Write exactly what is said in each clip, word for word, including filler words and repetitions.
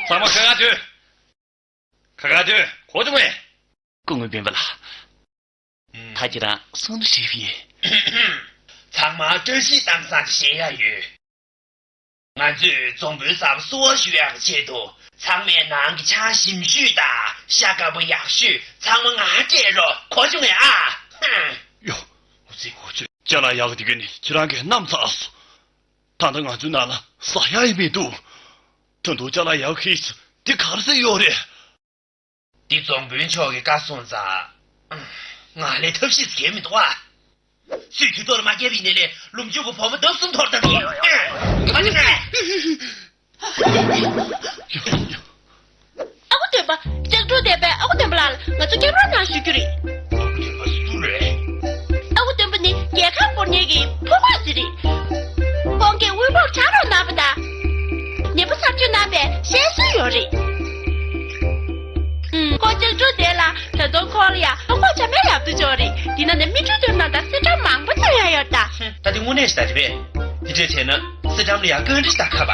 ཚང་མ་ཁ་ཁ་སྡོད། ཁ་ཁ་སྡོད། གོ་བྱུང་ངས། སྐུ་ངོ་སྤེན་པ་ལགས། ད་ཁྱེད་རང་གསུང་རོགས་བྱེད་པ་ཡིན། ཚང་མ་བཀྲ་ཤིས་དྭངས་གཙང་བྱེད་ཡ་ཡོད། ང་ཚོས་རྫོང་དཔོན་ཟམ་བསུ་བ་ཞུ་ཡག་ཆེད་དུ་ཚང་མས་ནང་གི་ཆང་ཞིམ་ཤོས་དང་ཤ་དཀར་པོ་ཡག་ཤོས་ཚང་མ་ང་སྤྲད་རོགས། གོ་བྱུང་ངས་ཨ། ཧུམ། ཡོ། འོ་ཙི་འོ་ཙི། ཅ་ལག་ཡག་དེ་ག་ནི་ཁྱེད་རང་གིས་བསྣམས་ཚར་སོང་། ད་ལྟ་ང་ཚོའི་ནང་ལ་ཟ་ཡག་ཡང་མི་འདུག་ད་དུང་ཅ་ལག་ཡག་ཁེ་ཤི་འདི་ག་རེ་ཟེར་ཡོད་རེད། འདི་རྫོང་དཔོན་མཆོག་གི་བཀའ་སོང་ཙང་། ང་ལས་ཐབས་ཤེས་གལ་མི་འདུག་ཨ། སུས་དུས་ཐོག་ལ་མ་བརྒྱབ་པ་ཡིན་ནའི་ལས་ལུམ་ཆུང་གི་བུ་མོ་ལྡབ་གསུམ་འཐོར་ཐབས་ཡིན། ཨ་ཁུ་སྟོན་པ། ལྕགས་སྒྲོག་བསྡད་པའི་ཨ་ཁུ་སྟོན་པ་ལགས་ལ་ང་ཚོ་སྐྱབས་རོགས་གནང་ཞུ་རྒྱུ་རེད། ཨ་ཁུ་སྟོན་པ་སུ་རེད། ཨ་ཁུ་སྟོན་པ་ནི་རྒྱལ་ཁམས་སྐོར་མཁན་གྱི་ཕོ་རྒོད་ཅིག་རེད། ཁོང་གིས་དབུལ་པོར་ཕྱག་རོགས་གནང་བ་དང་། ནད་པ་གསར་བཅོས་གནང་བའི་ཤེས་སྲོལ་ཡོད་རེད། ཨུམ། ཁོ་ལྕགས་སྒྲོག་དེ་ལ་ད་དུང་ཁོ་ལ་ཡང་ལྷོ་ཁོག་ཆ་མེད་ཡག་ཏུ་ཅོག་རེད། འདི་ན་ནི་མི་འགྲོ་དོན་ནང་དང་སེ་འགྲམ་མང་པོ་ཚང་ཡ་ཡོད་ད། ད་དེ་དངོས་གནས་ཞིག་ད་རེད་པས། དེ་འདྲས་བྱས་ན་སེ་འགྲམ་ལ་ཡང་བཀའ་འདྲི་ཞིག་ད་ཁ་བ།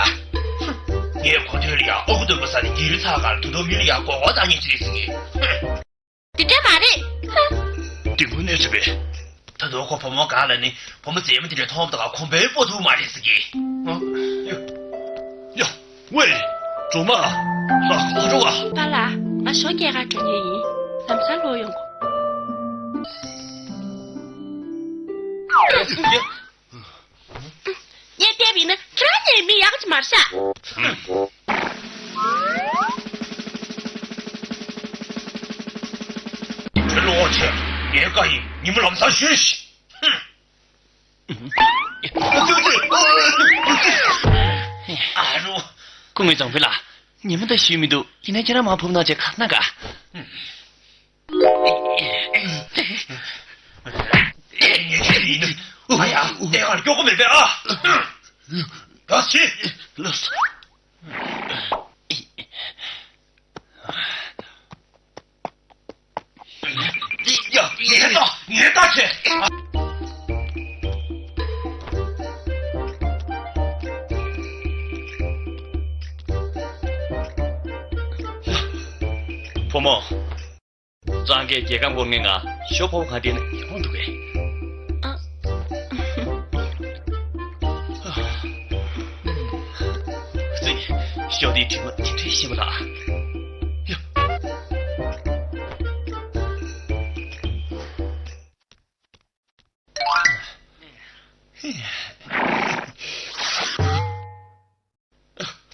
ངས་གོ་ཐོས་ལ་ཡང་ཨ་ཁུ་སྟོན་པ་ས་ནས་རྒྱལ་རི་ཚག་གར་དུ་དོ་མི་ལ་ཡང་མགོ་སྐོར་བཏང་ཉེན་ཅི་རེད་ཟེར་གི། དེ་འདྲ་མ་རེད། ཧ། དེ་དངོས་གནས་རེད་པས། ད་དུང་ཁོ་བུ་མོ་ག་ལ་ནི་བུ་མོ་མཛེས་མ་དེ་འདྲ་མཐོང་བ་དང་གོམ་པའི་སྤོ་ཐུབ་མ་རེད་ཟེར་གི། ཡ། ཡ། ཝེ། གྲོགས་མ། ལ་ཁོ་འགྲོ་བ། པཱ་ལགས། ང་ཞོགས་སྐྱེལ་ག་འགྲོ་མཁན་ཡིན། ལམ་སང་ལོག་ཡོང་གོ། ཡ། ངས་བལྟས་པ་ཡིན་ན་ཁྱེད་རང་གཉིས་མི་ཡག་ཅིག་མ་རེད་ཤག་ཁྱོད་ལོག་ཆེ། ངའི་བཀའ་ཡིན། ཉིན་མོ་ལམ་སང་བཞུད་ཤིག་ཨ་རོ། སྐུ་ངོ་རྫོང་དཔོན་ལགས། ཉིན་མོ་ད་བཞུད་མི་འདུག་ཡིན་ན་ཁྱེད་རང་མར་བུབ་ན་བྱས་ཁ་ན་དགའ། ཨ་ཡ། ལྟས་ཁར་སྐྱོ་གོ་མེད་པས་ཨ། ག་སི། ལགས་སོ། ཡ། ངས་ད་ངས་ད་བྱས། བུ་མོ། རང་གིས་རྒྱལ་ཁམས་སྐོར་མཁན་ང་ཞོ་ཕོར་པ་གང་སྟེར་ན་ཡག་པོ་འདུག་གས། ཨ། ཙི། ཞོ་འདིའི་དྲི་མ་དེ་འདྲའི་ཞིམ་པ་ལ། ཡ།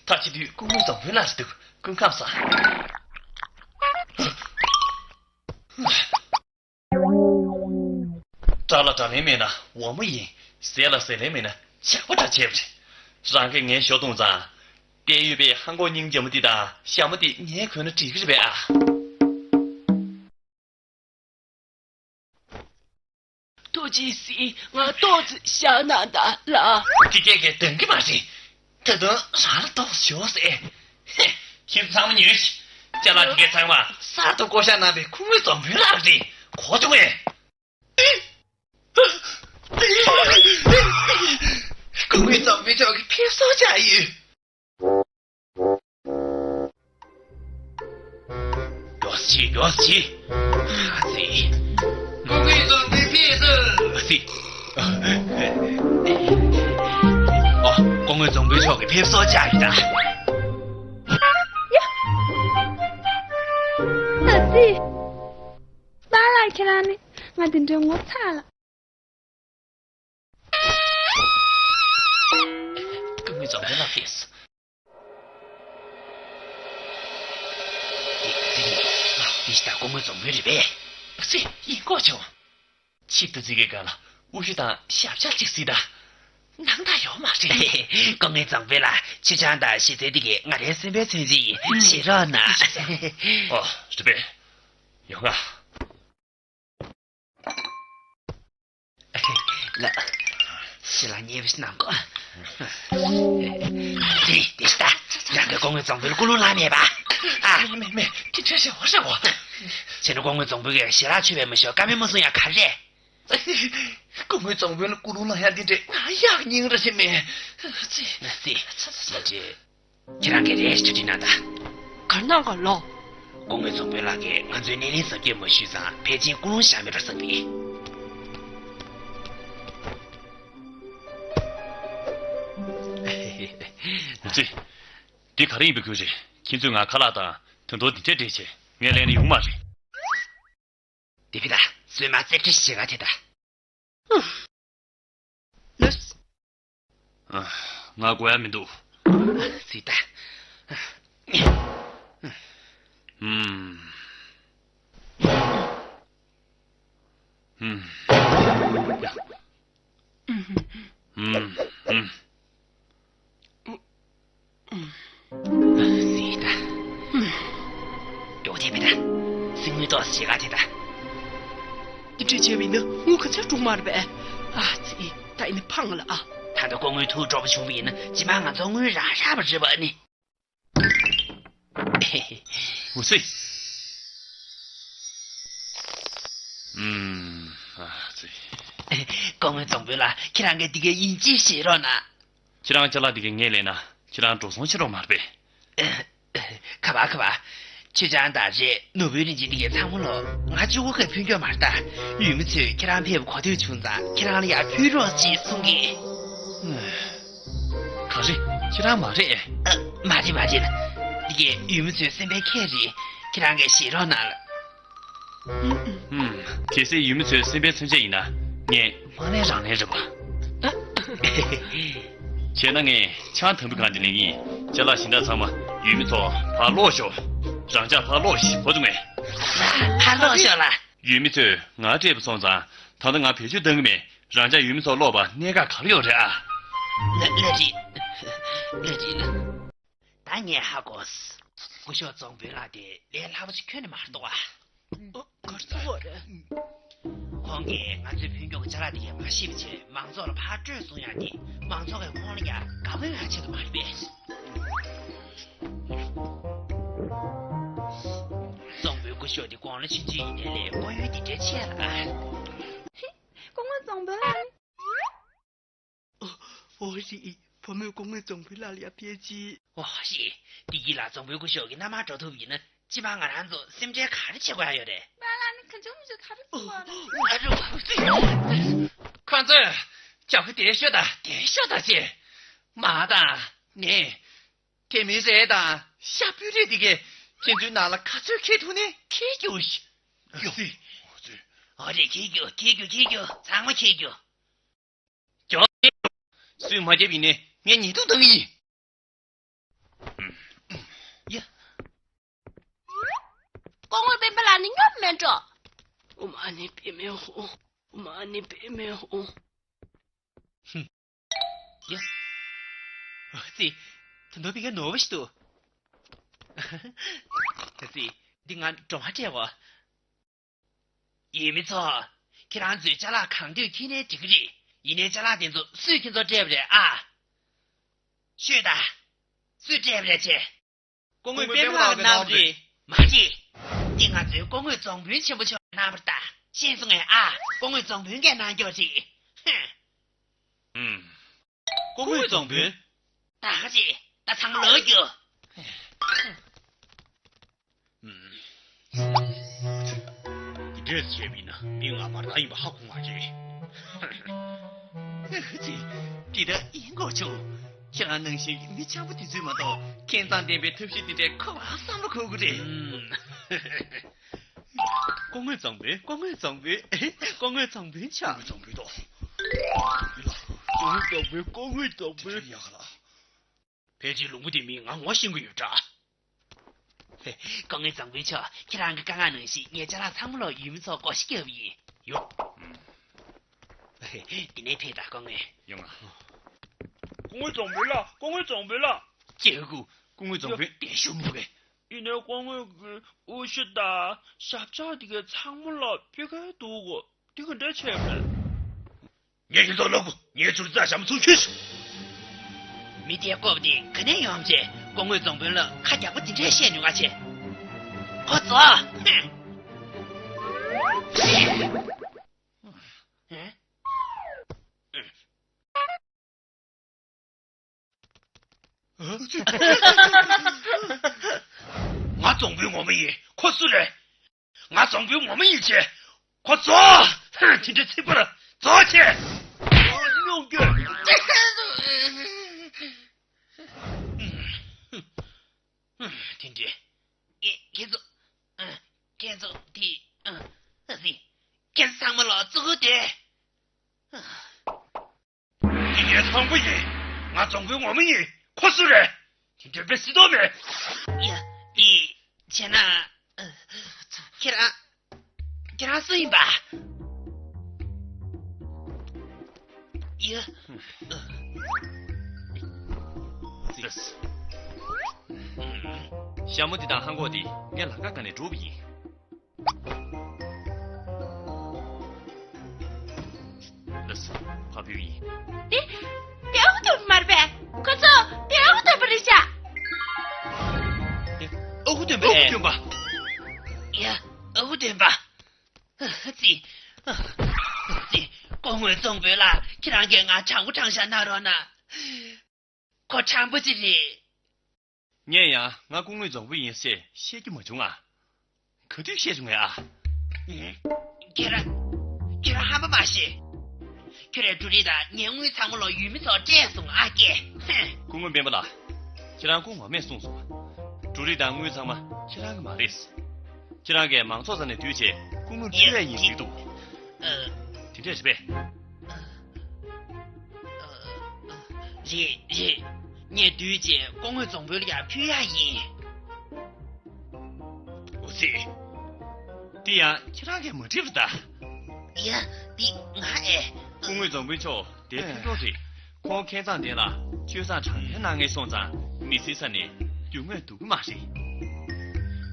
ད་བྱེད་དུས་སྐུ་ངོ་རྫོང་དཔོན་ལགས་རེད་འདུག་སྐུ་ཁམས་བཟང་། དགྲ་ལ་དགྲ་ལན་མེད་ན་འོག་མ་ཡིན། ཟས་ལ་ཟས་ལན་མེད་ན་ཇག་པ་འདྲ་བྱས་པ་རེད། རང་གིས་ངའི་ཞོ་བཏུང་ཙང་། དཔལ་ཡུལ་པའི་ཧང་གོ་སྙིང་རྗེ་མོ་འདི་དང་ཞྭ་མོ་འདི་ངས་གོན་ན་འགྲིག་གི་རེད་པས་ཨ། ཐུགས་རྗེ་གཟིགས། ང་ཏོག་ཙམ་བཞག་གནང་དང་ལགས། ཁྱི་སྐད་ཀྱིས་འདང་གི་མ་རེད། ད་དུང་རང་ལ་ཏོག་ཙམ་ཞོག་ཟེར། ཧེ། ཁྱེད་ཚང་མ་ཉོན་ཞིག་ཅ་ལག་འདི་གའི་ཚང་མ་གསར་དུ་བསྐོ་བཞག་གནང་བའི་སྐུ་ངོ་རྫོང་དཔོན་ལགས་རེད། གོ་བྱུང་ངས། སྐུ་ངོ་རྫོང་དཔོན་མཆོག་གི་ཕེབས་བསུ་བྱ་ཡོད། མགྱོགས་ཤིག་མགྱོགས་ཤིག་ཨ་ཙི། སྐུ་ངོ་རྫོང་དཔོན་ཕེབས་སོང་། ཨ་ཙི། ཨ། སྐུ་ངོ་རྫོང་དཔོན་མཆོག་གི་ཕེབས་བསུ་བྱ་ཡི་ད། ཨ་ཙི། པཱ་ལགས་ཁྱེད་རང་ནི་ང་འདི་འདྲའི་ངོ་ཚ་ལ། སྐུ་ངོ་རྫོང་དཔོན་ལགས་ཕེབས་སོང་། འདི་འདི་རེད། ང་འདི་ཞིག་ད་སྐུ་ངོ་རྫོང་དཔོན་རེད་པས། སུས་ཡིན་གོ་བྱུང་། ཆིབས་ཏུ་འཛུལ་གྱི་སྒང་ལ་དབུ་བཞུགས་དང་ཞབས་བཅར་ཅིག་གཟིགས་དང་། སྣང་དག་ཡོད་མ་རེད། སྐུ་ངོ་རྫོང་དཔོན་ལགས། ཆུ་ཆང་དང་ཞལ་ཚལ་འདི་གས་ང་རའི་སེམས་པའི་མཚོན་བྱེད་ཡིན། བཞེས་རོགས་གནང་། ཨོ། རེད་པས། ཡོང་ང་། ལགས། ཞལ་ལག་མཉེས་པོ་ཞིག་གནང་གོ། དེ་རེད་དེ་ལྟ། རང་གི་སྐུ་ངོ་རྫོང་དཔོན་ལ་ཀུན་སློང་ལངས་མེད་པ། ཨ། མེད་མེད་མེད། དེ་འདྲ་ཞིག་འོ་རེད་འོ། བྱས་ན་སྐུ་ངོ་རྫོང་དཔོན་གྱིས་ཞལ་ལག་མཆོད་པ་མ་ཞུ་བཀའ་མོལ་མ་གསུང་ཡ་ག་རེ། སྐུ་ངོ་རྫོང་དཔོན་ལ་ཀུན་སློང་ལངས་ཡ་འདི་འདྲས་ང་ཡག་སྙིང་རེ་ཞིག་མེད། ཙི། ཙི། ཙི། ཁྱེད་རང་གིས་རེ་ཞིག་ཐུགས་ཁྲལ་གནང་དང་། ག་རེ་གནང་ག་ལོ། སྐུ་ངོ་རྫོང་དཔོན་ལགས་ཀྱིས་ང་ཚོའི་སྣེ་ལེན་གཟབ་རྒྱས་མ་ཞུས་ཙང་ཕལ་ཆེར་ཀུན་སློང་བཞག་མེད་འགྲོ་བསམ་གི། འུ་ཚོས། འདི་ག་རེ་ཡིན་པའི་ཁུལ་རེད། ཁྱེད་ཚོས་ང་ཁ་ལག་དང་དུད་འགྲོ་འདི་འདྲས་སྤྲད་བྱས་ངས་ལེན་ན་ཡོང་མ་རེད། དེ་བི་ད་བཟོས་མ་རྩེ་ཁྲི་ཞེ་ག་དེ་ད། ལོས། ང་དགོས་ཡ་མི་འདུག་ཙི་ད། ཧུམ། ཧུམ། ཧུམ། ཧུམ། ཨ་ཙི་ད། ཡོ་དེ་མི་ད། སྲིང་མོའི་ཏོག་ཙམ་ཞེ་ག་དེ་ད། འདི་འདྲ་བྱས་པ་ཡིན་ན་དངུལ་ག་ཚོད་འགྲོ་གི་མ་རེད་པས། ཨ་ཙི། ད་ཡིན་ན་ཕངས་ལ་ཨ། ད་ལྟ་སྐུ་ངོ་ཐུགས་སྤྲོ་པོ་བྱུང་བ་ཡིན་ན་སྤྱི་མ་ང་ཚོ་དངུལ་རག་ཤག་པ་རེད་པ་ནི། འུ་ཚོས། ཨུམ། ཨ་ཙི། སྐུ་ངོ་རྫོང་དཔོན་ལགས། ཁྱེད་རང་གིས་འདི་ག་ཡིན་གཅིག་བཞེས་རོགས་གནང་། ཁྱེད་རང་ཅ་ལག་འདི་ག་ངས་ལེན་ན་ཁྱེད་རང་འགྲོ་སོང་ཆེ་རོགས་མ་རེད་པས། ཁ་པར་ཁ་པར། ཆུ་ཆང་དང་རས་ནོར་བུའི་རིན་ཆེན་འདི་གའི་ཚང་མ་ལོ། ང་གཅིག་པོ་གིས་ཕུལ་རྒྱུ་མ་རེད་ད། ཡུལ་མི་ཚོས་ཁྱེད་རང་ཕེབས་པ་གོ་ཐོས་བྱུང་ཙང་ཁྱེད་རང་ལ་ཡར་ཕུལ་རོགས་ཅེས་གསུང་གི། ག་རེ། ཁྱེད་རང་མ་རེད། ཨ། མ་རེད་མ་རེད། འདི་གའི་ཡུལ་མི་ཚོའི་སེམས་པའི་ཁྱད་རེད། ཁྱེད་རང་གིས་བཞེས་རོགས་གནང་ལ། ཧུམ། གལ་སྲིད་ཡུལ་མི་ཚོའི་སེམས་པའི་མཚོན་ཆ་ཡིན་ན་ངས་མ་ལེན་རང་ལེན་རེད་པ། བྱས་ན་ངས་ཆང་དམ་བུ་གང་དེ་ལེན་གྱི་ཡིན། ཅ་ལག་གཞན་དག་ཚང་མ་ཡུལ་མི་ཚོ་ཕར་སློག་ཤོག་རང་ཅག་ཕར་སློག་ཤིག་གོ་བྱུང་ངས། ཕར་སློག་ཤོག་ལ། ཡུལ་མི་ཚོས་ང་སྤྲད་པ་སོང་ཙང་ད་ལྟ་ང་བེད་སྤྱོད་གཏང་གི་མེད། རང་ཅག་ཡུལ་མི་ཚོ་སློག་པ་གནད་འགག་ག་རེ་ཡོད་རེད་ཨ། ལ་ལ་རེད། ལ་རེད་ལ། ད་ངས་ཧ་གོ། སྐུ་ཞབས་རྫོང་དཔོན་ལགས་དེ་ལས་སླ་པོ་ཞིག་ཁྱོན་ནས་མ་རེད་འདུག་ཨ། ཨ། ག་རེ་ཟེར་བ་རེད། ཁོང་གིས་ང་ཚོས་ཕུལ་མཁན་གྱི་ཅ་ལག་དེ་གས་མ་ཤེས་པ་བྱས་མང་ཚོགས་ལ་ཕར་སྤྲོད་གསུང་ཡག་དེ་མང་ཚོགས་ཀྱིས་ཁོང་ལ་ཡ་དགའ་པོའི་ཡ་ཆེད་དུ་མ་རེད་པས། རྫོང་དཔོན་སྐུ་ཞབས་དེ་དགུང་ལོ་ཆུང་ཆུང་ཡིན་ནའི་ལས་སྐུ་ཡོན་དེ་འདྲའི་ཆེ་ལ། སྐུ་ངོ་རྫོང་དཔོན་ལགས། ཨོ་ཨོ་རེད། བུ་མོས་སྐུ་ངོ་རྫོང་དཔོན་ལགས་ལ་ཡ་ཕེབས་ཅི། ཨོ་ཞེས། བདེ་སྐྱིད་ལགས་རྫོང་དཔོན་སྐུ་ཞབས་ཀྱི་མནའ་མར་འགྲོ་ཐུབ་ཡིན་ན་སྤྱི་བཏང་ང་རང་ཚོ་སེམས་ཁྲལ་ག་རེ་བྱེད་དགོས་ཡ་ཡོད་རེད། པཱ་ལགས་ནི་གང་བྱུང་མི་བྱུང་ག་རེ་གསུང་བ་རེད། ཨ་རོ། ཁོ་ཚོས་རྒྱབ་ཁུ་དེ་ཤོད་དང་དེ་ཤོད་དང་ཅེས། མ་དང་ནས། དེ་མིན་རེད་དང་ཤ་སྤུས་རེད་འདི་གས་ཁྱེད་ཚོའི་ནང་ལ་ག་ཚོད་ཁེལ་ཐུབ་ནས་ཁེལ་རྒྱུ་ཞིག་ཨ་ཙི། ཨ་རེ་ཁེལ་རྒྱུ་ཁེལ་རྒྱུ་ཁེལ་རྒྱུ་ཚང་མ་ཁེལ་རྒྱུ། ཇོ། སུས་མ་བརྒྱབ་ཡིན་ནའི་ངས་ཉེས་རྡུང་བཏང་གི་ཡིན། ཡ། སྐུ་ངོ་སྤེན་པ་ལགས་ནི་སྙོབ་མེད་འགྲོ། ཨོཾ་ཨ་ནི་པདྨེ་ཧཱུྃ། ཨོཾ་ཨ་ནི་པདྨེ་ཧཱུྃ། ཡ། ཨ་ཙི། ད་ནོར་བུ་ག་ནོར་བ་ཞིག་འདུག་ཨ་ཙི། འདི་ང་སྒྲོལ་མ་སྤྲད་གོ། ཡུལ་མི་ཚོ། ཁྱེད་རང་ཚོས་ཅ་ལག་གང་འདོད་ཁྱེར་ནའི་འགྲིག་གི་རེད། ཡིན་ནའི་ཅ་ལག་དེ་ཚོ་སུས་ཁྱེད་ཚོར་སྤྲད་པ་རེད་ཨ། ཤོད་ད། སུས་སྤྲད་པ་རེད་ཅེ། སྐུ་ངོ་སྤེན་པ་ལགས་གནང་བ་རེད། མ་རེད། འདི་ང་ཚོའི་སྐུ་ངོ་རྫོང་དཔོན་ཆེན་པོ་མཆོག་གནང་བ་རེད་ད། ཤེས་སོང་ངས་ཨ། སྐུ་ངོ་རྫོང་དཔོན་གྱིས་གནང་རྒྱུ་རེད། ཧུམ། ཨུམ། སྐུ་ངོ་རྫོང་དཔོན། ད་ག་རེད། ད་ཚང་མ་ལོག་རྒྱུ། འདི་འདྲས་བྱས་པ་ཡིན་ན་མི་ང་མ་རང་ཡིན་པ་ཧ་གོ་མ་རེད། ཨ་ཙི། འདི་ལྟར་ཡིན་དགོས་བྱུང་། ཁྱེད་རང་ནང་བཞིན་མི་འཆམ་པོ་དེ་ཚོས་མ་གཏོགས་ཁྱད་མཚར་ལྡན་པའི་ཐབས་ཤེས་འདི་འདྲའི་ཁོ་བ་བསམ་བློ་འཁོར་གི་རེད། སྐུ་ངོ་རྫོང་དཔོན། སྐུ་ངོ་རྫོང་དཔོན། སྐུ་ངོ་རྫོང་དཔོན་མཆོག་སྐུ་ངོ་རྫོང་དཔོན་དང་། སྐུ་ངོ་རྫོང་དཔོན། སྐུ་ངོ་རྫོང་དཔོན། ཡག་ལ། ཕལ་ཆེར་ལུང་པ་དེ་མིན་ང་ངོ་ཤེས་ཀྱི་ཡོད་འདྲ། སྐུ་ངོ་རྫོང་དཔོན་མཆོག་ཁྱེད་རང་གི་བཀའ་མངགས་ནང་བཞིན་ངས་ཅ་ལག་ཚང་མ་ལོ་ཡུལ་མི་ཚོར་བགོ་བཤའ་བརྒྱབ་ཡིན། ཡོ། འདི་ནས་ཕེབས་དང་སྐུ་ངོ། ཡོང་ང་། སྐུ་ངོ་རྫོང་དཔོན་ལགས། སྐུ་ངོ་རྫོང་དཔོན་ལགས། ཀྱེ་ཧུ། སྐུ་ངོ་རྫོང་དཔོན་བདེ་ཤོག་མུ་གེ། ཡིན་ནའི་སྐུ་ངོ་གི་དབུ་ཞྭ་དང་ཞབས་བཅགས་དེ་གའི་ཚང་མ་ལ་ཕུད་ཀྱི་འདུག་གོ། དེ་ག་འདྲ་བྱས་པ་རེད། ངས་ཁྱེད་ཚོ་ལབ་གོ། ངའི་ཚུར་རྩྭ་ཞྭ་མོ་ཚུར་ཁྱེར་ཤོག་མི་དེ་ཀོབ་དེ་ག་ནས་ཡོང་བྱས་སྐུ་ངོ་རྫོང་དཔོན་ལ་ཁ་རྒྱག་པོ་དེ་འདྲས་བཤད་ནུས་ག་བྱས། ཁོ་ཚོ། རྫོང་དཔོན་ངོ་མ་ཡིན། ཁོ་སུ་རེད། ང་རྫོང་དཔོན་ངོ་མ་ཡིན་ཆེ། ཁོ་ཚོ། དེ་འདྲ་ཚིག་པར་རྫོགས་ཆེ། རྙོག་གི། དེ་འདྲ། ཨེ། ཁྱེད་ཚོ། ཨ། ཁྱེད་ཚོ་དེ། ཨ། ཨ་ཙི། ཁྱེད་ཚོ་ཚང་མ་ལ་གཙོ་བོ་དེ། ཨ། འདི་ངའི་དང་པོ་ཡིན། ང་རྫོང་དཔོན་ངོ་མ་ཡིན། ཁོ་སུ་རེད། དེ་འདྲ་བའི་སྲིད་དོགས་མེད། ཡ། དེ། བྱས་ན། ཨ། ཁྱེད་རང་། ཁྱེད་རང་སུ་ཡིན་པ། ཡ། ཙིས། ཞྭ་མོ་འདི་དང་ཧང་གོག་འདི་ངས་ལམ་ཁ་སྒང་ནས་བསྒྲུབས་པ་ཡིན། ལགས་སོ། ཕ་བུ་ཡིན། དེ། དེ་ཨ་ཁུ་སྟོན་པ་མ་རེད་པས། ཁོ་ཚོ་དེ་ཨ་ཁུ་སྟོན་པ་རེད་ཤག་དེ་ཨ་ཁུ་སྟོན་པ། ཨ་ཁུ་སྟོན་པ། ཡ། ཨ་ཁུ་སྟོན་པ། ཙི། ཙི། སྐུ་ངོ་རྫོང་དཔོན་ལགས། ཁྱེད་རང་གིས་ང་དྲང་པོ་དྲང་བཞག་གནང་རོགས་གནང་། ཁོ་དྲང་པོ་ཅིག་རེད། ངས་ཡང་ང་སྐུ་ངོ་རྫོང་དཔོན་ཡིན་ཞེས་བཤད་རྒྱུ་མ་བྱུང་ང་། ག་དུས་བཤད་བྱུང་ངས་ཨ། ཁྱེད་རང་། ཁྱེད་རང་ཧམ་པ་མ་བཤད། ཁྱོད་རའི་འབྲུ་རིགས་དང་ངའི་དངུལ་ཚང་མ་ལོ་ཡུལ་མི་ཚོར་སྤྲད་སོང་ཨ་ཀེ། ཧེ། སྐུ་ངོ་སྤེན་པ་ལགས། ཁྱེད་རང་སྐུ་ངོ་མས་གསུངས་སོང་། འབྲུ་རིགས་དང་དངུལ་ཚང་མ་ཁྱེད་རང་གི་མ་རེད། ཁྱེད་རང་གིས་མང་ཚོགས་ས་ནས་བསྡུས་བྱས་སྐུ་ངོར་ཕུལ་ཡ་ཡིན་ཟེར་འདུག་ཨ། དེ་འདྲས་རེད་པས། རེད་རེད། ངས་བསྡུས་རྗེས་སྐུ་ངོ་རྫོང་དཔོན་ལ་ཡང་ཕུལ་ཡ་ཡིན། འོ་ཙི། འདི་ཡང་ཁྱེད་རང་གིས་མ་བྲིས་པ་ད། ཡ། འདི་ང་ཨེ། སྐུ་ངོ་རྫོང་དཔོན་མཆོག་དེ་ཕན་ཐོགས་རེད། ཁོང་ཁྱིམ་ཚང་དེ་ལ་སྤྱོད་བཟང་དྲང་བདེན་གནང་མཁན་སོང་ཙང་མི་སེར་ས་ནས་རྒྱུ་དངོས་སྡུག་གི་མ་རེད།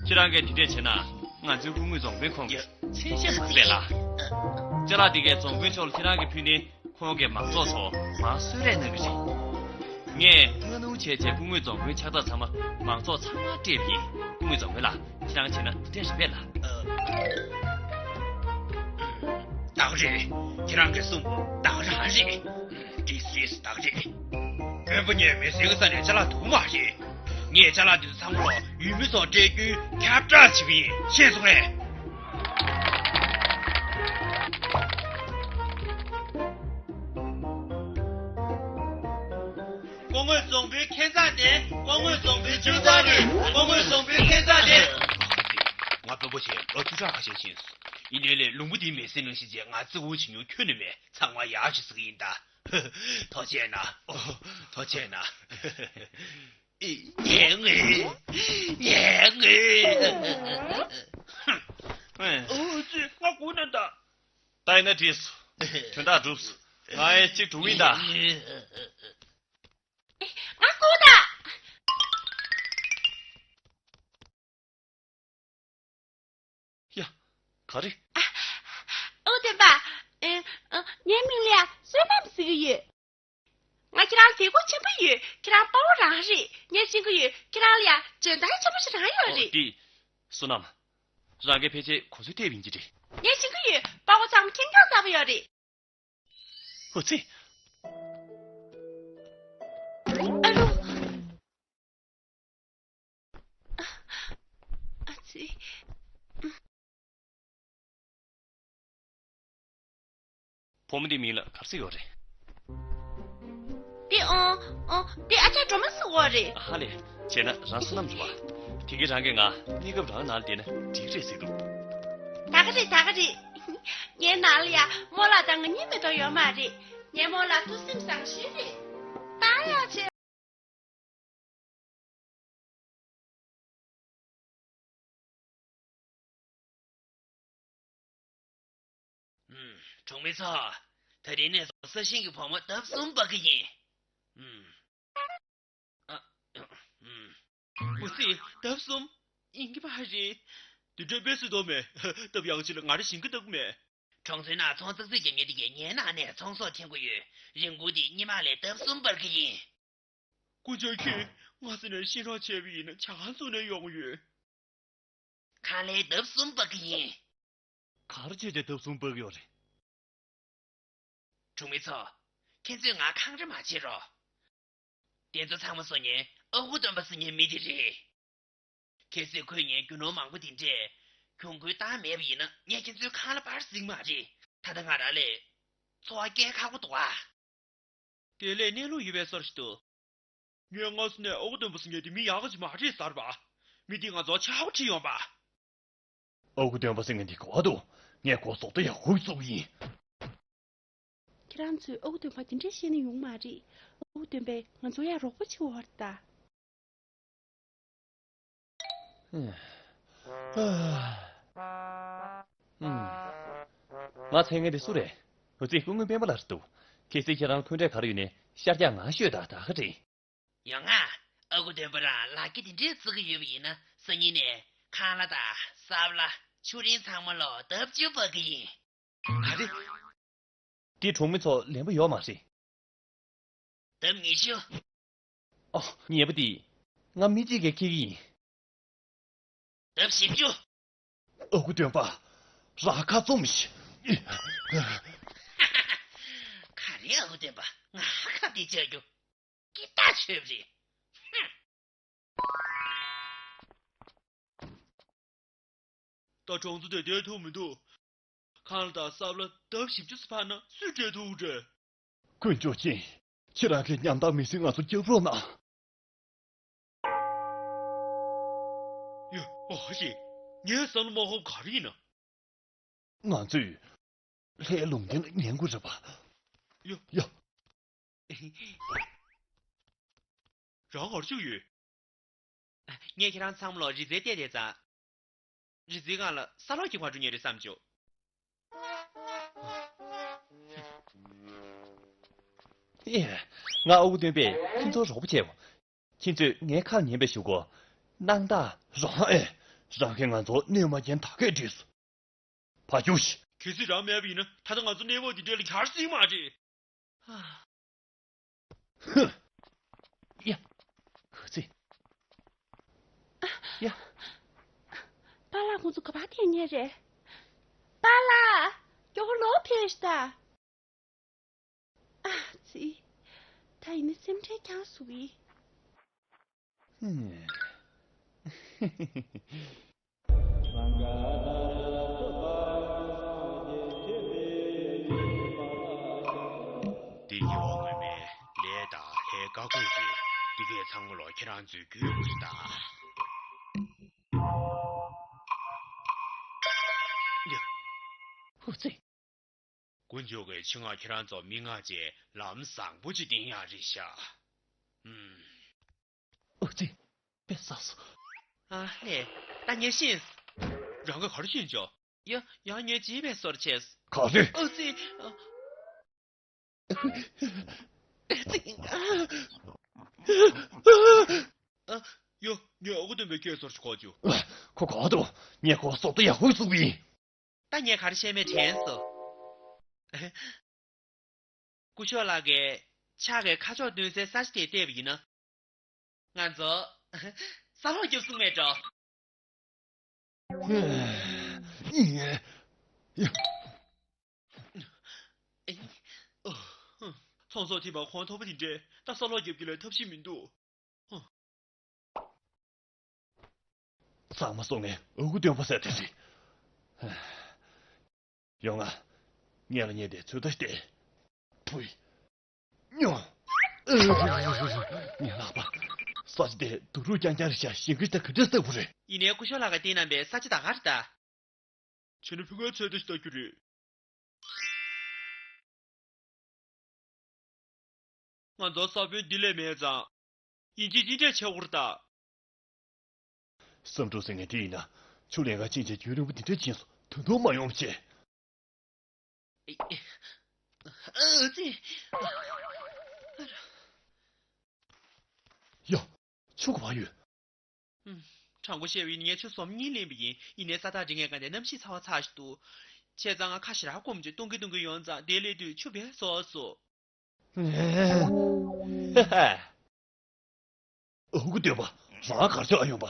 ཁྱེད་རང་གིས་དེ་འདྲས་བྱས་ན་ང་ཚོའི་སྐུ་ངོ་རྫོང་དཔོན་ཁོང་གི་མཚན་ཤས་མ་རེད་པས་ལ། ཅ་ལག་དེ་གའི་རྫོང་དཔོན་མཆོག་ལ་ཁྱེད་རང་གིས་ཕུལ་ནས་ཁོང་གིས་མང་ཚོགས་ཚོ་མར་གསོལ་རས་གནང་གི་རེད། ངས་སྔ་སྣུར་བྱས་བྱས་སྐུ་ངོ་རྫོང་དཔོན་ཕྱག་རྟགས་ཚང་མ་མང་ཚོགས་ཚང་མར་སྤྲད་པ་ཡིན། སྐུ་ངོ་རྫོང་དཔོན་ལགས། ཁྱེད་རང་བྱས་ན་འདི་འདྲས་རེད་པས་ལ། བདག་རེད། ཁྱེད་རང་གིས་གསུངས་པ་བདག་རང་རེད། འདི་སུས་བདག་རེད། སྤོན་པོ་ངས་མི་སེར་གྱི་ས་ནས་ཅ་ལག་འདུག་མ་རེད། ངས་ཅ་ལག་འདི་ཚོ་ཚང་མ་ལོ་ཡུལ་མི་ཚོར་སྤྲད་རྒྱུའི་ཁྱབ་བསྒྲགས་བྱེད་པ་ཡིན། ཤེས་སོང་ངས། སྐུ་ངོ་རྫོང་དཔོན་ཁྱིམ་ཚང་དེ། སྐུ་ངོ་རྫོང་དཔོན་ཁྱིམ་ཚང་དེ། སྐུ་ངོ་རྫོང་དཔོན་ཁྱིམ་ཚང་དེ། ང་སྤོན་པོ་ཆེ་ལོ་བཅུ་ཕྲག་ཁ་ཤས་ཕྱིན་སོང་། ཡིན་ནའི་ལས་ལུང་པ་འདིའི་མི་སེར་ནང་བཞིན་བྱས་ང་བརྩི་བཀུར་བྱེད་མྱོང་ཁྱོན་ནས་མེད། ཚང་མ་ཡག་ཞིག་ཟེར་གི་ཡིན་ད། ཐུགས་རྗེ་གནང་། ཐུགས་རྗེ་གནང་། ཉན་ངེས། ཉན་ངེས། ཨོ་ཙི། ང་སྒུག་ན་ད། ད་ཡིན་ན་འགྲིག་སོང་། དོན་དག་འགྲུབ་སོང་། ང་ཡང་གཅིག་འགྲོ་གི་ཡིན་ད། ང་སྒུག་ད། ཡ། ག་རེ། ཨ། ཨོ་སྟོན་པ། ཨེ། ཨ། ངའི་མིང་ལ་ཡ་བསོད་ནམས་ཟེར་གི་ཡོད། ང་ཁྱེད་རང་ལ་དད་གུས་ཆེན་པོ་ཡོད། ཁྱེད་རང་དཔའ་བོ་རང་རེད། ངས་ཤེས་ཀྱི་ཡོད། ཁྱེད་རང་ལ་ཡ་འཇོན་ཐང་ཆེན་པོ་ཞིག་རང་ཡོད་རེད། ཨོ་དེ། བསོད་ནམས། རང་གིས་ཕལ་ཆེར་གོ་ཚོད་ཐེབས་ཡིན་གྱི་རེད། ངས་ཤེས་ཀྱི་ཡོད། དཔའ་བོ་ཚང་མ་ཁེངས་སྐྱུང་ཚ་པོ་ཡོད་རེད། ཨོ་ཙི། ཨ་རོ། ཨ་ཙི། བུ་མོ་འདི་མིང་ལ་ག་རེ་ཟེར་ཡོད་རེད། འདི་ཨོ། ཨོ། འདི་ཨ་ཅག་སྒྲོལ་མ་ཟེར་བ་རེད། ཧ་ལས། བྱས་ན་རང་བསོད་ནམས་རེད་བ། དེ་གིན་རང་གིས་ང་གནས་སྐབས་རང་ནང་ལ་བསྡད་ན་འགྲིག་རེད་ཟེར་འདུག་ད་ག་རེད། ད་ག་རེད། ངའི་ནང་ལ་ཡ་རྨོ་ལགས་དང་ང་གཉིས་མེད་དུ་ཡོད་མ་རེད། ངའི་རྨོ་ལགས་ཐུགས་སེམས་བཟང་ཤོས་རེད། ད་ཡ་ཆེ། ཨུམ། གྲོང་མི་ཚོ། ད་རིང་ནས་བཟུང་ས་ཞིང་གི་བུ་མོ་ལྡབ་གསུམ་འབག་གི་ཡིན། ཨུམ། ཨ། ཨུམ། འོ་ཙི། ལྡབ་གསུམ། ཡིན་གྱི་མ་རེད། དེ་འདྲའི་དཔེ་སྲིད་དོ་མེད། སྟབས་ཡག་ཅིག་ལ་ང་རེ་ཞིང་ཁ་བཏབ་མེད། གྲོང་ཚོའི་ནང་ཚོང་ཙག་ཙིག་རྒྱག་མཁན་དེ་གས་ངའི་ནང་ནས་ཚོང་ཟོག་འཐེན་གྱི་ཡོད། རིན་གོང་དེ་སྔོན་མ་ལས་ལྡབ་གསུམ་འབར་གྱི་ཡིན། སྐུ་མཆེད་ཁྱེད། ང་ས་ནས་ཤེས་རོགས་བྱས་པ་ཡིན་ན་ཇ་ཁང་བཙུགས་ནས་ཡོང་ཡོད། ཁང་གླའི་ལྡབ་གསུམ་འབར་གྱི་ཡིན། ག་རེ་བྱས་ཏེ་ལྡབ་གསུམ་འབར་གྱི་ཡོད་རེད། གྲོང་མི་ཚོ། ཁྱེད་ཚོས་ང་འཁང་ར་མ་བྱེད་རོགས། དེ་ཚོ་ཚང་མ་བཟོ་མཁན་ཨ་ཁུ་སྟོན་པ་ཟེར་མཁན་མི་དེ་རེད། གལ་སྲིད་ཁོས་ངའི་རྒྱུ་ནོར་མང་པོ་དེ་འདྲས་གྱོང་གུན་བཏང་མེད་པ་ཡིན་ན། ངས་ཁྱེད་ཚོའི་ཁང་གླ་སྤར་སྲིད་མ་རེད། ད་ལྟ་ང་རང་ལ་འཚོ་བ་སྐྱེལ་ཁག་པོ་འདུག་ཨ། དེ་ལས་གནས་ལུགས་ཡོད་པའི་སོར་ཞིག་ཏུ། ངས་སྔ་ས་ནས་ཨ་ཁུ་སྟོན་པ་ཟེར་མཁན་དེ་མི་ཡག་ག་ཅིག་མ་རེད་ཟེར་བ། མི་དེས་ང་ཚོར་ཆག་སྒོ་བྱེད་ཡོང་བ། ཨ་ཁུ་སྟོན་པ་ཟེར་མཁན་དེ་ག་པར་འདུག་ངས་ཁོ་ཟོག་ཏུ་ཡག་པོ་བཙུགས་ཡིན། ཁྱེད་རང་ཚོས་ཨ་ཁུ་སྟོན་པ་དེ་འདྲས་བཤད་ན་ཡོང་མ་རེད། ཨ་ཁུ་སྟོན་པས་ང་ཚོར་ཡང་རོགས་པ་བྱེད་འོར་ད། ང་མཚན་མཁན་དེ་སུ་རེད། འོ་ཙི་སྐུ་ངོ་སྤེན་པ་ལགས་རེད་འདུག་གལ་སྲིད་ཁྱེད་རང་འཁོན་འགྲས་ག་རེ་ཡོད་ནའི་ཤར་རྒྱག་ང་ཤོད་དང་ད་ག་དྲན། ཡོང་ང་། ཨ་ཁུ་སྟོན་པ་རང་ལག་སྐྱེས་དེ་འདྲས་བརྩི་གི་ཡོད་པ་ཡིན་ན། སང་ཉིན་ནས་ཁང་གླ་དང་སྲབ་གླ། ཆུ་རིན་ཚང་མ་ལོ་ལྡབ་བཅུ་སྤར་གི་ཡིན། ག་རེ། དེ་གྲོང་མི་ཚོ་ལེན་པ་ཡོད་མ་རེད། ལྡབ་ཉི་ཤུ། ཨ། ཉེས་པ་དེ། ང་མི་གཅིག་གིས་འཁྱེར་གྱི་ཡིན། ལྡབ་བཞི་བཅུ། ཨ་ཁུ་སྟོན་པ། རང་ཁ་བཙུམ་ཤིག་ག་རེ་ཨ་ཁུ་སྟོན་པ། ང་ཁ་བདེ་བྱ་རྒྱུ། སྐྱིད་ཐག་ཆོད་པ་རེད། ཧུམ། ད་གྲོང་ཚོ་དེ་བསྡད་ཐུབ་མི་འདུག་ཁང་གླ་དང་སྲབ་གླ་ལྡབ་བཞི་བཅུ་ཙམ་འཕར་ན་སུས་སྤྲད་ཐུབ་རེད། དཀོན་མཆོག་ཅན། ཁྱེད་རང་གིས་ཉམ་ཐག་མི་སེར་ང་ཚོ་སྐྱོབ་རོགས་གནང་། ཡ། ཨ་ཞེ། ངའི་བསམ་བློ་མ་འཁོར་བ་ག་རེ་ཡིན་ན། ང་ཚོས་ལྷའི་ལུང་བསྟན་ལ་ཉན་དགོས་རེད་པ། ཡ། ཡ། རང་ག་རེ་བྱེད་ཀྱི་ཡོད། ངས་ཁྱེད་རང་ཚང་མ་ལ་རི་རྩེར་བལྟས་བསྡད་ཙང་། རི་རྩེའི་སྒང་ལ་ས་སློག་རྒྱག་པར་འགྲོ་མཁན་རེད་བསམ་བྱུང་། ཨེ། ང་ཨ་ཁུ་སྟོན་པས་ཁྱེད་ཚོར་རོགས་པ་བྱས་པ། ཁྱེད་ཚོས་ངའི་ཁ་ལ་ཉན་པའི་གཞུག་གུ། སྣང་དག་རང་ཨེ། རང་གིས་ང་ཚོ་གནོད་མ་མཁན་ད་གས་བྲིས་སོང་། ཕར་རྒྱུགས་ཤིག་གལ་སྲིད་རང་མེད་པ་ཡིན་ན། ད་ལྟ་ང་ཚོ་གནས་བབ་འདི་འདྲ་ལ་ག་རེ་སྲིད་མ་རེད། ཧུ། ཡ། ཧུ་ཙི། ཡ། པཱ་ལགས་ཁོང་ཚོ་ག་པར་ཐད་ཉེ་རེད། པཱ་ལགས། མགྱོགས་པོ་ལོག་ཕེབས་ཤིག་ད། ཨ་ཙི། ད་ཡིན་ན་སེམས་ཁྲལ་རྒྱག་སོང་བི། ཧུམ། འདི་ཉེ་བ་སྔོན་མའི་ལས་དང་ལྷའི་བཀའ་བཀོད་རེད། འདི་གས་ཚང་མ་ལོ་ཁྱེད་རང་ཚོས་བརྒྱུད་དགོས་སུ་གདའ། ཧུ་ཙི། དཀོན་མཆོག་གིས་ཆེད་མངགས་ཁྱེད་རང་ཚོ་མི་མངགས་བྱས་ལམ་བཟང་པོ་ཅིག་བསྟན་ཡག་རེད་ཤག་ཨུམ། ཨོ་ཙི། དཔེ་བསགས་སོང་། ཨ་ལས། ད་ངས་ཤེས། རང་གིས་ག་རེ་ཤེས་བྱ། ཡ། ཡང་ངས་བརྗེད་པའི་བཟོ་འདྲ་བྱས། ག་རེ། ཨོ་ཙི། ཨ། ཨོ་ཙི། ཨ། ཡ། ངས་ཨ་ཁུ་སྟོན་པའི་སྐད་བཟོ་འདྲ་ཞིག་གོ་བྱུང་། ཁོ་ག་པར་འདུག་ངས་ཁོ་སྲོག་ཐོག་ཡག་པོ་བཙུགས་པ་ཡིན། ད་ངས་ག་རེ་བཤད་མེད་དྲན་སོང་། སྐུ་ཞབས་ལགས་ཀྱིས་ཕྱག་གི་ཁ་ཕྱོགས་སྟོན་སའི་ས་ཆ་དེ་བལྟས་པ་ཡིན་ན། ང་ཚོ་ས་སློག་རྒྱབ་སོང་མེད་འགྲོ། ཚོང་ཟོག་ཐེབས་པ་གོང་མཐོ་པོ་དེ་འདྲས་ད་ས་སློག་རྒྱབ་རྒྱུ་ལས་ཐབས་ཤེས་མི་འདུག་ཚང་མ་སོང་ངས་ཨ་ཁུ་སྟོན་པ་ཟེར་དེ་རེད། ཡོང་ང་། ངས་ལ་ཉེ་དེ་ཚོད་ལྟ་ཞིག་སྟེར། བུའི། ཉོ། ངའི་ལག་པ། ས་ཆ་དེ་རྡོ་རུག་རྐྱང་རྐྱང་རེད་ཤག་ཞིང་ཁ་ཞིག་ད་ག་འདྲ་ལྟ་བུ་རེད། ཡིན་ནའི་སྐུ་ཞབས་ལགས་ཀྱིས་བསྟན་གནང་པའི་ས་ཆ་ད་ག་རེད་ད། བྱས་ན་ཕ་གིར་ཚོད་ལྟ་ཞིག་ལྟ་རྒྱུ་རེད། ང་ཚོ་ས་བོན་འདི་ལས་མེད་ཙང་། ཡིན་གཅིག་ཅི་འདྲ་བྱེད་དགོས་རེད་ད། བསམ་གྲུབ་ཟེར་མཁན་དེ་ཡིན་ན། ཆུ་ལེན་ག་ཕྱིན་ཆད་རྒྱུན་རིང་པོ་འདི་འདྲ་ཕྱིན་སོང་། ད་དུང་མ་ཡོང་བྱས། ཨ་ཙི། ཡ། ཆུ་ག་པར་ཡོད། ཨུམ། དྲང་པོ་བཤད་པ་ཡིན་ན་ངས་ཆུ་ཟོམ་གཉིས་ལེན་པ་ཡིན། ཡིན་ནའི་ས་ཐག་འདྲ་ངས་ག་འདྲའི་གནམ་གཤིས་ཚ་བ་ཚ་ཞིག་འདུག་བྱས་ཙང་ང་ཁ་ཞེ་དྲག་སྐོམ་བྱུང་། འཐུང་གིན་འཐུང་གིན་ཡོང་ཙང་དེ་སླེབས་དུས་ཆུ་བས་ཟོས་སོང་། ཧེ་ཧེ། ཨ་ཁུ་སྟོན་པ། རང་ག་རེ་བྱེད་ཨ་ཡོང་པ།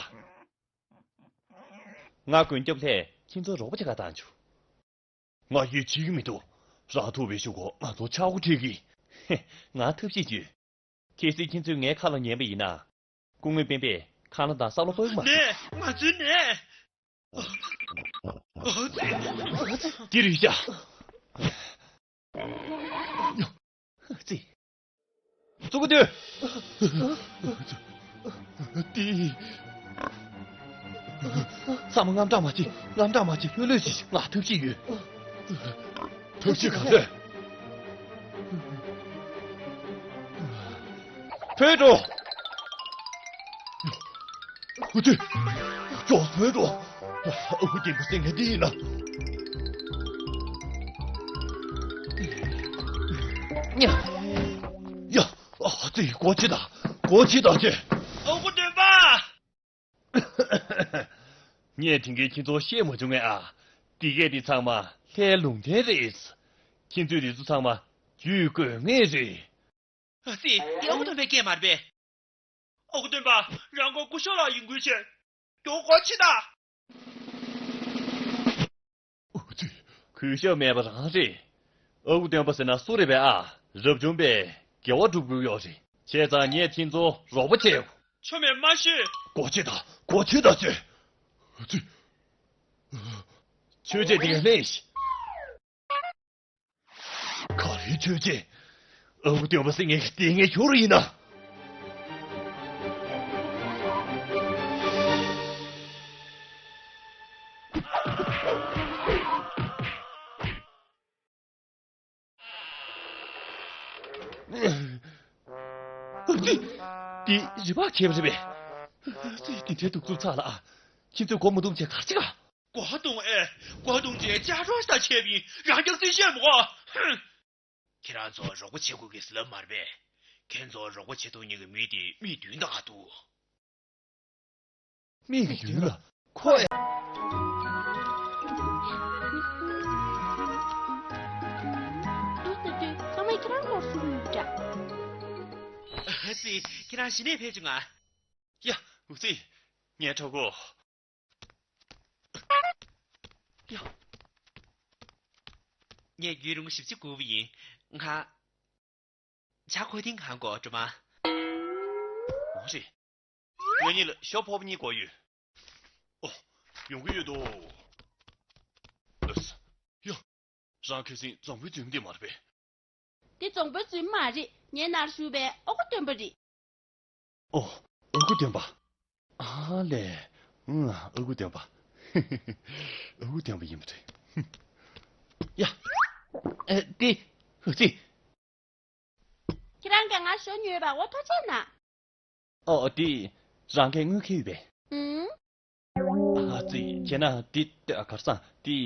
ང་མགོན་སྐྱབས་ལྷས་ཁྱེད་ཚོར་རོགས་པ་བྱེད་ག་བཏང་བྱུང་། ང་ཡིད་ཆེས་ཀྱི་མི་འདུག་རང་ཐུག་པའི་གཞུག་གུ་ང་ཚོར་ཆག་སྒོ་འཕྲད་ཀྱི། ཧེ། ང་ཐབས་ཤེས་བྱོས། གལ་སྲིད་ཁྱེད་ཚོས་ངའི་ཁ་ལ་ཉན་པ་ཡིན་ན། སྐུ་ངོ་སྤེན་པས་ ཁ་ལ་དང་ས་ལོ་ལྟོས་མ། ནས། ང་ཚོའི་ནས། འདི་རེད་ཤག་ཙི། གཙུག་གི་དུས། འདི། ཚང་མ་དངངས་སྐྲག་མ་བྱེད། དངངས་སྐྲག་མ་བྱེད། ལྷོད་ལྷོད་བྱེད། ང་ཐབས་ཤེས་ཡོད། ཐབས་ཤེས་ག་རེ། ཕེབས་འགྲོ། ཨུ་ཙི། ཅོག་ཐོན་འགྲོ། ཨ་ཁུ་སྐྱེན་པ་སེང་གེ་འདི་ཡིན་ན། ཡ། ཨ་ཙི། སྒོ་ཕྱེ་དང་། སྒོ་ཕྱེ་དང་ཅེ། ཨ་ཁུ་སྟོན་པ། ངས་དེང་གི་ཁྱེད་ཚོ་བཤད་མ་བྱུང་ངས་ཨ། འདི་གས་འདི་ཚང་མ་ལྷའི་ལུང་བསྟན་རེད། ཁྱེད་ཚོས་འདི་ཚོ་ཚང་མ་ཇུས་འགོད་ངེས་རེད། ཨ་ཙི། འདི་ཨ་ཁུ་སྟོན་པའི་སྐད་མ་རེད་པས། ཨ་ཁུ་སྟོན་པ། རང་གི་སྐུ་ཞབས་ལ་ཡིན་ཁུལ་བྱས། མགྱོགས་སྒོ་ཕྱེ་དང་། ཨ་ཙི། གུས་ཞབས་མེད་པ་རང་རེད། ཨ་ཁུ་སྟོན་པ་ཟེར་ན་སུ་རེད་པས་ཨ། རབ་བྱུང་པས་དགེ་བ་སྒྲུབ་དགོས་ཡོད་རེད། བྱས་ཙང་ངས་ཁྱེད་ཚོ་རོགས་པ་བྱེད། ཆོ་མེད་མ་ཤོད། སྒོ་ཕྱེ་དང་། སྒོ་ཕྱེ་དང་ཅེ། ཨ་ཙི། མཆོད་ཆས་དེ་ག་ལེན་ཤིག་ག་རེ་མཆོད་ཆས། ཨ་ཁུ་སྟོན་པ་སེང་གེ་ལྟས་ངན་ཤོར་ཡིན་ན། འདི། འདི་རི་བག་ཁྱེར་བ་རེད་པས། ཙི། འདི་འདྲའི་གདུག་རྩུབ་ཚ་ལ་ཨ། ཁྱེད་ཚོས་སྒོ་མ་བརྡུངས་བྱས་ག་རེ་བྱེད་ག་སྒོ་བརྡུངས་ཨེ། སྒོ་བརྡུངས་བྱས་ལྕགས་སྒྲོག་ཞིག་དང་བྱས་པ་ཡིན། རང་རྐྱང་རྩིས་བཤད་མོ་གོ། ཧུམ། ཁྱེད་རང་ཚོ་རོགས་པ་བྱེད་དགོས་ཀྱི་ཟེར་ལབ་མ་རེད་པས། ཁྱེད་ཚོ་རོགས་པ་བྱེད་ཐུབ་མཁན་གྱི་མི་དེ་མིག་མདུན་དུ་འདུག་མིག་མདུན་ལ་ཁོ་ཡ། འདུག་ལྟ་དུས་ཚང་མས་ཁྱེད་རང་སྐོར་སུ་མི་འདྲ། ཨ་ཙི། ཁྱེད་རང་གཞི་ནས་ཕེབས་བྱུང་ང་། ཡ། འུ་ཙི། ངའི་གྲོགས་པོ། ཡ། ངས་རྒྱུན་རིང་པོ་ཞིབ་ཅིག་སྒུག་པ་ཡིན། ང་། ཇ་ཁོ་ཐིང་གང་གོ་འགྲོ་མ། འོ་རེད། ང་གཉིས་ལ་ཞོ་ཕོར་པ་གཉིས་དགོས་ཡོད། ཨོ། ཡོང་གི་ཡོད་དོ། ཨ་ཙི། ཡ། རང་ཁ་སང་རྫོང་དཔོན་རྫུན་དེ་མ་རེད་པས། དེ་རྫོང་དཔོན་རྫུན་མ་རེད། ངའི་ནར་ཞུ་བའི་ཨ་ཁུ་སྟོན་པ་རེད། ཨོ། ཨ་ཁུ་སྟོན་པ། ཨ་ལས། ཨང་། ཨ་ཁུ་སྟོན་པ། ཨ་ཁུ་སྟོན་པ་ཡིན་པ་རེད། ཡ། ཨ་ཙི། ཁྱེད་རང་གིས་ང་ཞོ་ཉོས་པ་འོ་ཐུགས་རྗེ་གནང་། ཨོ་དེ། རང་གིས་དངུལ་ཁེལ་ཡོད་པས། ཨང་། ཨ་ཙི། བྱས་ན་དེ་ལྟ་གར་སང་དེ།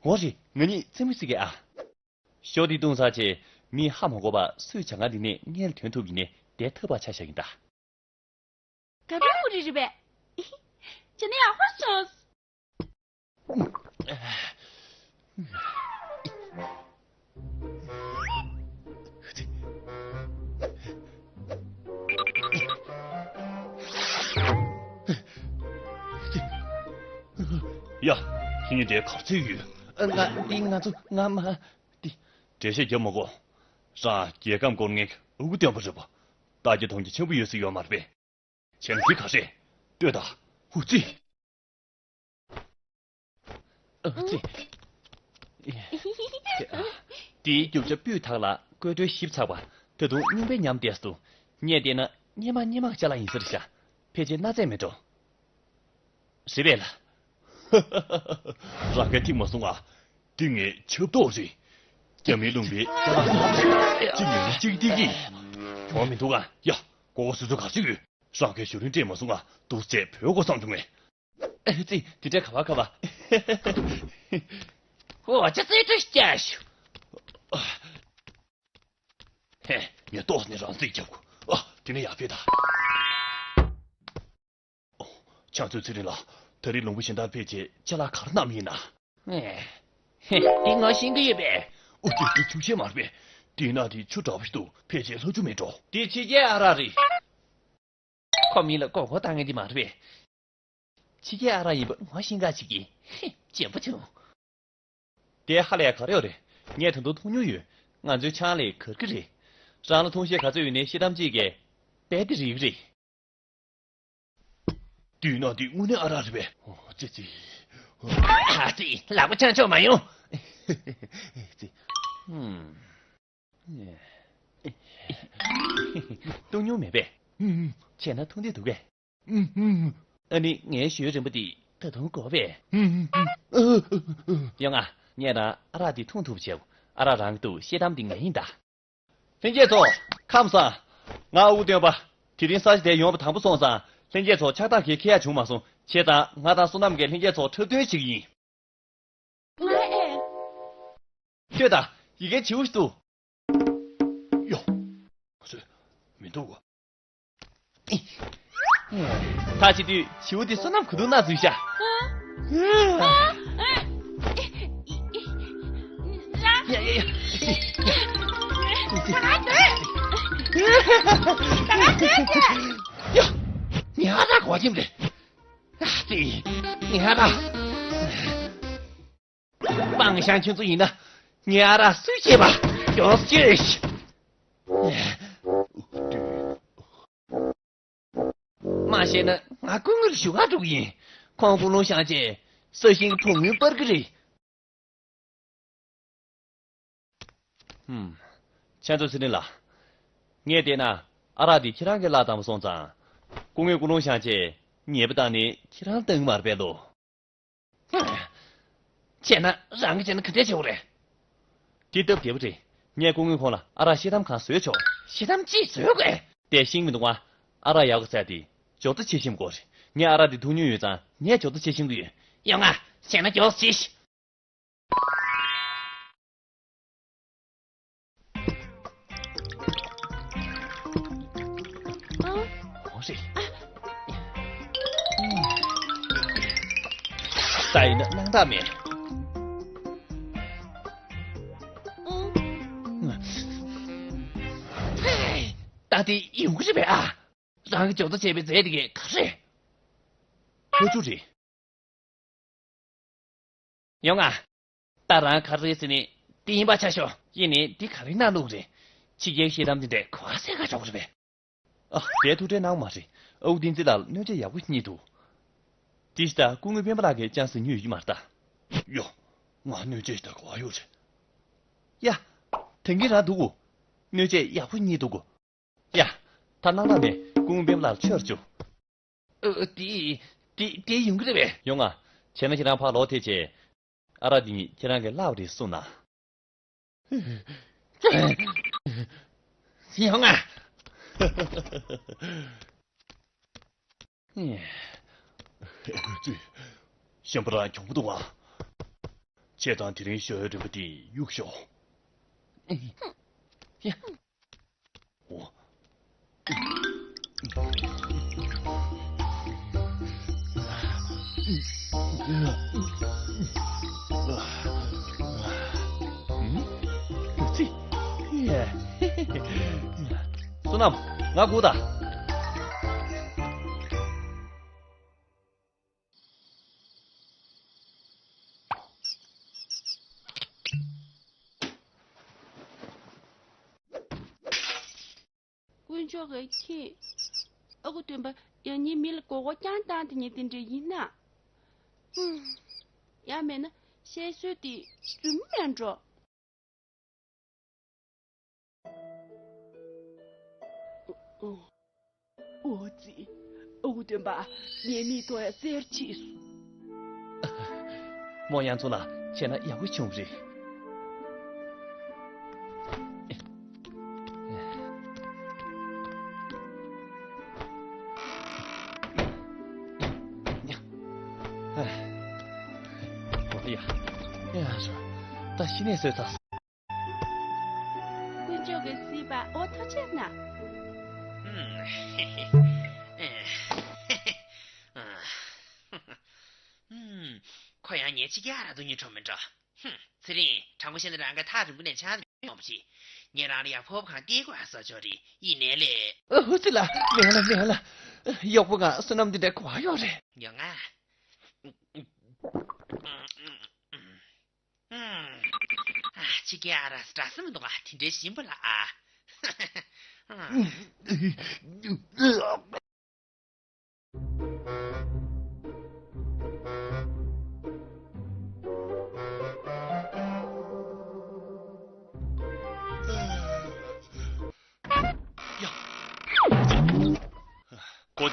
འོ་རེད། ང་གཉིས་རྩེད་མོ་རྩེ་གི་ཨ། ཞོ་དེ་བཏུང་ཚར་རྗེས་མི་ཧ་མ་གོ་བ་སུས་བྱ་ང་དེ་ནས་སྔོན་ལ་ཐོན་ཐུབ་ཡིན་ནའི་དེ་ཐབས་པ་ཆ་བཞག་ཡིན་ད། ག་པར་མུ་རི་རི་བས། བྱས་ན་ཡག་པོ་སོང་། ཡ། ཁྱེད་གཉིས་དེ་གར་རྩེ་ཡོད། ང་འདི་ང་ཚོ་ང་མ། འདི། འགྲེལ་བཤད་རྒྱབ་མ་དགོས། རང་རྒྱལ་ཁམས་སྐོར་ངེད་ཀྱི་ཨ་ཁུ་སྟོན་པ་རེད་པ། ལྟ་རྒྱ་མཐོང་རྒྱ་ཆེན་པོ་ཡོད་ས་ཡོད་མ་རེད་པས། བྱས་ན་འདི་ག་རེད། ལྟོས་དང་། ཨུ་ཙི། ཨུ་ཙི། དེའི་རྒྱུ་ཆ་སྤུས་དག་ལ་བརྐོས་དཀྲོལ་ཞིབ་ཚགས་པ། ད་དུང་རྙིང་པའི་ཉམས་བསྡད་སོང་། ངས་བལྟས་ན་སྔོན་མ་སྔོན་མ་ཅ་ལག་ཡིན་ས་རེད་ཤག་ཕལ་ཆེར་གནའ་རྫས་མེད་འགྲོ། རེད་པས་ལ། རང་གིས་ཐིག་མ་སོང་ཨ། འདི་ངའི་ཆབ་ཏོག་རེད། རྒྱ་མིའི་ལུང་པའི་ཅ་ལག་ཡིན་པ་རེད། གཅིག་ཉོས་ན་གཅིག་སྟེར་གྱི་ཡིན། གྱོང་མི་འདུག་ཨ། ཡ། མགོ་སྐོར་བཟོ་ཚུལ་ག་ཚོད་ཡོད། རང་གིས་ཞོ་རིན་སྤྲད་མ་སོང་ཨ། འདུག་སེ་བོད་སྒོ་སྲུང་བྱུང་ངས། ཨ་ཙི། འདི་འདྲ་ག་བ་ག་བ། ཨོ་ཅི་ཙི་ཏུ་སྐྱ་ཞུ། ཧེ། ངས་ཏོག་ནས་རང་རྩིས་རྒྱབ་དགོས། ཨ། དེ་ནས་ཡར་ཕེབས་དང་། ཨོ། ཕྱག་མཛོད་ཚེ་རིང་ལགས། ད་རེས་ལུང་པ་གཞན་དག་ཕེབས་རྗེས་ཅ་ལག་ག་རེ་བསྣམས་ཡིན་ན། ཧེ། འདི་ང་ཤེས་ཀྱི་ཡོད་པས། ཨོ་ཙི། འདི་ཆུ་ཤེལ་མ་རེད་པས། འདི་ནང་དེ་ཆུ་འདྲ་པོ་ཞིག་འདུག་ཕལ་ཆེར་ལྷ་ཆུ་མིན་འགྲོ། འདི་ཕྱི་རྒྱལ་ཨ་རག་རེད། ཁོ་མི་ལ་མགོ་སྐོར་བཏང་མཁན་དེ་མ་རེད་པས། ཕྱི་རྒྱལ་ཨ་རག་ཡིན་པ་ངོ་ཤེས་འགའ་ཞིག་གིས། ཧེ། བྱས་པོ་བྱུང་། དེ་ཧ་ལས་ག་རེ་ཡོད་རེད། ངས་ད་དུང་མཐོང་མྱོང་ཡོད། ང་ཚོའི་ཆང་ལས་གར་གི་རེད། རང་ལ་མཐོང་ཤེས་ག་ཚོད་ཡོད་ནའི་ཤེས་གཏམ་གཅིག་གིས་རྦད་དེ་རིལ་གི་རེད། དུས་ན་དུས་དངོས་གནས་ཨ་རག་རེད་པས། ཨོ་ཙི་ཙི། ཨ་ཙི། ལག་པ་འཆང་ཆོག་མ་ཡོང་། ཙི། ཧུམ། བཏུང་མྱོང་མེད་པས། ཨུམ། བྱས་ན་འཐུང་འདོད་འདུག་གས། ཨུམ། ཨ་ནི་ངའི་ཞོལ་རིན་པོ་འདི་ད་དུང་དགོས་པས། ཨུམ། ཡོང་ང་། ངས་རང་ཨ་རག་འདི་འཐུང་ཐུབ་པ་བྱེད། ཨ་རག་རང་གི་འདུག་ཤེལ་དམ་འདི་ངའི་ཡིན་ད། ལྷན་རྒྱས་ཚོ། ཁམས་བཟང་། ང་ཨུ་སྟོན་པ། དེ་རིང་ས་ཆ་དེར་ཡོང་བ་དང་པོ་སོང་ཙང་། ལྷན་རྒྱས་ཚོ་ཕྱག་རྟགས་གས་འཁྱེར་ཡག་བྱུང་མ་སོང་། བྱས་ཙང་ང་དང་བསོད་ནམས་ཀྱིས་ལྷན་རྒྱས་ཚོ་འཁྲབ་སྟོན་བྱེད་ཀྱི་ཡིན། ང་ཨེ། ལྟོས་དང་། ཡ་གིའི་བྱིའུ་ཞིག་འདུག་ཡོ། ང་ཚོས་མི་འདུག་གོ། ད་བྱེད་དུས་བྱིའུ་དེ་བསོད་ནམས་ག་དུས་ན་འཛུལ་ཤག་ཡ་ཡ་ཡ། ཡ། ངའི་ཨ་རག་གོ་ཁྱིམ་རེད། ཨ་ཙི། ངའི་ཨ་རག་སྤང་ཤང་ཁྱོད་ཚོ་ཡིན་ན། ངའི་ཨ་རག་སུས་བྱེད་པ། མགྱོགས་ཤོད། མ་བཤད་ན་ང་སྐུ་ངོ་ལ་ཞུ་ག་འགྲོ་གི་ཡིན། ཁོང་ཀུན་སློང་བཞེངས་བྱས་ས་ཞིང་གི་བུ་སྔོན་སྤར་གི་རེད། ཧུམ། ཁྱེད་ཚོ་ཚེ་རིང་ལགས། ངས་བལྟས་ན་ཨ་རག་འདི་ཁྱེད་རང་གིས་བརླགས་བཏང་བ་སོང་ཙང་། སྐུ་ངོས་ཀུན་སློང་བཞེངས་བྱས་ཉེས་པ་བཏང་ནས་ཁྱེད་རང་བཏང་གི་མ་རེད་པས་ལོ། བྱས་ན་རང་གིས་བྱས་ན་ག་འདྲས་བྱེད་དགོས་རེད། འདི་སྟབས་བདེ་པོ་རེད། ངས་སྐུ་ངོའི་ཁོང་ལ་ཨ་རག་ཤེལ་དམ་གང་བཟོས་ཆོག་ཤེལ་དམ་ཅིག་བཟོས་དགོས། དེ་ཤེས་མི་འདུག་ཨ། ཨ་རག་ཡག་པོ་ཟས་དེ་མགྱོགས་ཚད་ཆེ་ཤོས་དགོས་རེད། ངས་ཨ་རག་དེ་འཐུང་མྱོང་ཡོད་ཙང་ངས་མགྱོགས་ཚད་ཆེ་ཤོས་ཀྱི་ཡོད། ཡོང་ང་། བྱས་ན་མགྱོགས་ཤིག་ཨང་། གོང་ཧྲེ། ད་ཡིན་ན་སྣང་དག་མེད། ཨང་། ད་དེ་ཡོང་གི་རེད་པས་ཨ། རང་གི་མགྱོགས་ཚད་བྱས་པའི་རྫས་དེ་གས་ག་རེ། ཁོ་ཚོ་རེད། ཡོང་ང་། ད་རང་ག་རེ་ཟེར་ནས་དེ་ཡིན་པ་ཆ་ཤོག་ཡིན་ནའི་འདི་ག་རེ་གནང་ལུགས་རེད། ཕྱི་རྒྱལ་ཤེལ་དམ་འདི་འདྲས་ག་པར་བཟས་ག་ཆོག་གི་རེད་པས། ཨ། དེ་ཐུགས་ཁྲལ་གནང་མ་རེད། ཨའུ་བསྟན་འཛིན་ལགས་ལ་གནོད་འཚེ་ཡག་པོ་རྙེད་འདུག་དེ་ཞིག་ད་སྐུ་ངོ་སྤེན་པ་ལགས་ཀྱིས་ཅང་ཟེར་ཉོས་ཡོད་ཀྱི་མ་རེད་ད། ཡོ། ང་གནོད་འཚེ་ད་ག་པར་ཡོད་རེད། ཡ། དེང་གི་རང་འདུག་གོ། གནོད་འཚེ་ཡག་པོ་རྙེད་འདུག་གོ། ཡ། ད་སྣང་དག་མེད། སྐུ་ངོ་སྤེན་པ་ལགས་ལ་མཆོད་ར་བཅུག་ཨ། དེ། དེ་དེ་ཡོང་གི་རེད་པས། ཡོང་ང་། བྱས་ན་ཁྱེད་རང་ཕར་ལོག་ཐེངས་བྱས། ཨ་རག་འདི་ཉིད་ཁྱེད་རང་གིས་བརླགས་པ་རེད་གསུངས་ན། ཡོང་ང་། ཙི། གཞན་པ་རང་གྱོང་པོ་འདུག་ཨ། བྱས་ཙང་དེ་རིང་ཞོལ་རིན་པོ་འདི་གཡུག་ཤོག་ཡ། འོ། ཙི། བསོད་ནམས། ང་སྒུག་དང་། དཀོན་མཆོག་གིས་ཁྱེད། ཨ་ཁུ་སྟོན་པ་ཡང་སྙིང་མི་ལ་མགོ་སྐོར་རྐྱང་བཏང་དེ་ཉིད་དེ་འདྲ་ཡིན་ན། ཧུམ། ཡང་མེད་ན་བཤད་སྲོལ་དེ་རྫུན་མ་མེད་འགྲོ། ཨོ་ཙི། ཨ་ཁུ་སྟོན་པ། ངའི་མིག་ཏོ་ཡང་གསལ་ཕྱིས་སོང་། རྨོ་གཡང་འཛོམས་ལགས་བྱས་ན་ཡག་པོ་བྱུང་བ་རེད། ཨོ་ཡ། ཡ། ད་ཤི་ནས་གསོས་ཚར། དཀོན་མཆོག་གིས་གཟིགས་པ་འོ་ཐུགས་རྗེ་གནང་། ཁོ་ཡང་ཉེ་ཆར་གྱི་ཨ་རག་འདི་ཉིད་འཕྲོག་མི་འགྲོ། ཧུམ། ཚེ་རིང་། དྲང་པོ་བཤད་ན་རང་གིས་ཐག་རིང་པོ་ནས་ཆང་མི་འཐུང་བ་ཞིག་ངས་རང་ལ་ཡང་ཕོར་པ་གང་སྟེར་དགོས་ཨ་ས་ཆོག་རེད། ཡིན་ནའི་ལས། ཨ། ཧུ་ཙི་ལགས། མེད་ལགས། མེད་ལགས། གཡོག་པོ་ང་བསོད་ནམས་འདི་འདྲ་ག་པར་ཡོད་རེད། ཡོང་ང་། ཨ། ཕྱི་རྒྱལ་ཨ་རག་འདྲ་ས་མི་འདུག་ཨ། དེ་འདྲའི་ཞིམ་པ་ལ་ཨ། ཨ།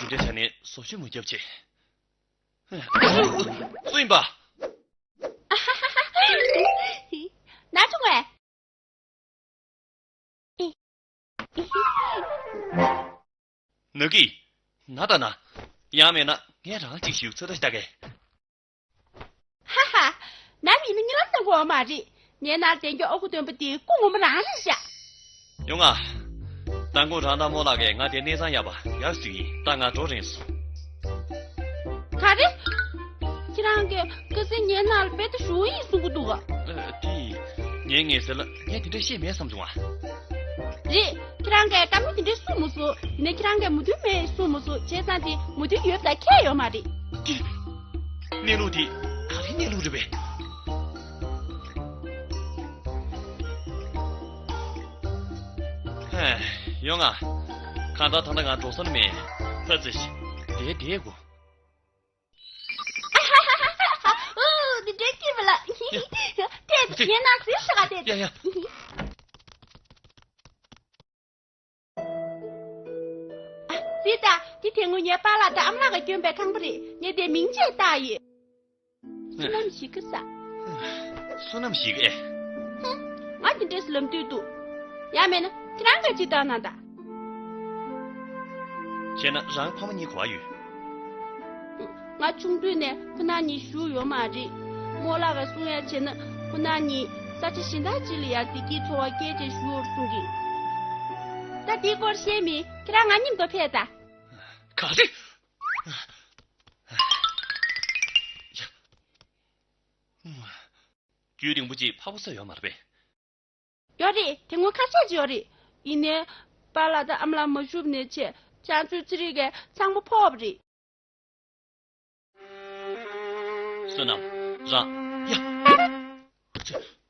དེ་འདྲའི་ཆ་ནས་བཟོ་བཅོས་མ་བརྒྱབ་ཆེ། སུ་ཡིན་པ། ན་ཆུང་བས། ནུ་གི། ན་ད་ན། ཡང་མེད་ན་ངས་རང་ཅིག་ཞུ་ཚོད་ལྟ་ཞིག་ལྟ་གས། ཧ་ཧ། ནམ་ཡིན་ན་གཉིད་ལམ་དང་གོ་བ་མ་རེད། ངའི་ནང་བསྡད་མཁན་ཨ་ཁུ་སྟོན་པ་དེ་སྐུ་ངོ་མ་རང་རེད་ཤག་ཡོང་ང་། ད་ཁོང་རང་དང་རྨོ་ལགས་ཀྱིས་ང་དེ་གནས་ཚང་ཡག་པ་ཡག་ཟིག་ཡིན། ད་ང་འགྲོ་རན་སོང་། ག་རེ། ཁྱེད་རང་གིས་ཁ་སང་ངའི་ནང་ལ་དཔེ་ལྟ་ཞུ་ཡིན་གསུང་གི་འདུག་ག་ཨ། དེ། ངའི་ངལ་སེལ་ལ་ངས་དེ་འདྲ་བཤད་མེད་བསམ་བྱུང་ང་། རེད། ཁྱེད་རང་གིས་བཀའ་མོལ་དེ་འདྲ་གསུངས་མ་སོང་། ཡིན་ན་ཁྱེད་རང་གིས་མོས་མཐུན་མེད་གསུངས་མ་སོང་། བྱས་ཙང་དེ་མོས་མཐུན་ཡོད་པ་ཁྱད་ཡོད་མ་རེད། གནས་ལུགས་དེ་ག་རེ་གནས་ལུགས་རེད་པས། ཧེ། ཡོང་ང་། གང་ལྟར་ད་ལྟ་ང་འགྲོ་ས་ནི་མེད། ཕ་ཙི་ཤི། དེ་དེ་གོ། ཨོ། འདི་འདྲའི་སྐྱིད་པ་ལ། ཡ། ཏེ་ཡ། ངའི་ནང་ཟེར་ཤ་ག་ཏེ། ཡ་ཡ། ཨ། ཙི་ད། འདི་དེ་སྔོན་ངའི་པཱ་ལགས་དང་ཨ་མ་ལགས་ཀྱིས་བསྐྱོན་པའི་ཁང་པ་རེད། ངས་དེ་མིང་བརྗེས་བཏགས་ཡིན། བསོད་ནམས་ཞིག་གི་ས། བསོད་ནམས་ཞིག་ཨེ། ཧུམ། ང་འདི་འདྲས་ལབ་འདོད་འདུག་ཡང་མེད་ན་ཁྱེད་རང་གིས་ཅིག་བཏང་གནང་དང་། བྱས་ན་རང་ཕ་མ་གཉིས་ག་པར་ཡོད། ང་ཆུང་དུས་ནས་ཁོ་རང་གཉིས་བཞུགས་ཡོད་མ་རེད། རྨོ་ལགས་ཀྱིས་གསུང་ཡ་བྱས་ན་ཁོ་རང་གཉིས་ས་ཆ་གཞན་དག་ཅིག་ལ་ཡར་བདེ་སྐྱིད་འཚོ་བ་སྐྱེལ་བྱས་བཞུགས་ཡོད་གསུང་གི། ད་འདིའི་སྐོར་བཤད་མིན་ཁྱེད་རང་ང་མཉམ་དུ་ཕེབས་དང་། ག་རེ། ཡ། རྒྱུད་རིང་པོ་ཅིག་ཕ་བུ་བཟོས་ཡོད་མ་རེད་པས། ཡོད་རེད། དེ་སྔོན་ཁ་ཤས་ཅིག་ཡོད་རེད། ཡིན་ནའི། པཱ་ལགས་དང་ཨ་མ་ལགས་མ་བཞུགས་ནས་བྱས། ཕྱག་མཛོད་ཚེ་རིང་གིས་ཚང་མ་ཕོག་པ་རེད། བསོད་ནམས། རང་། ཡ།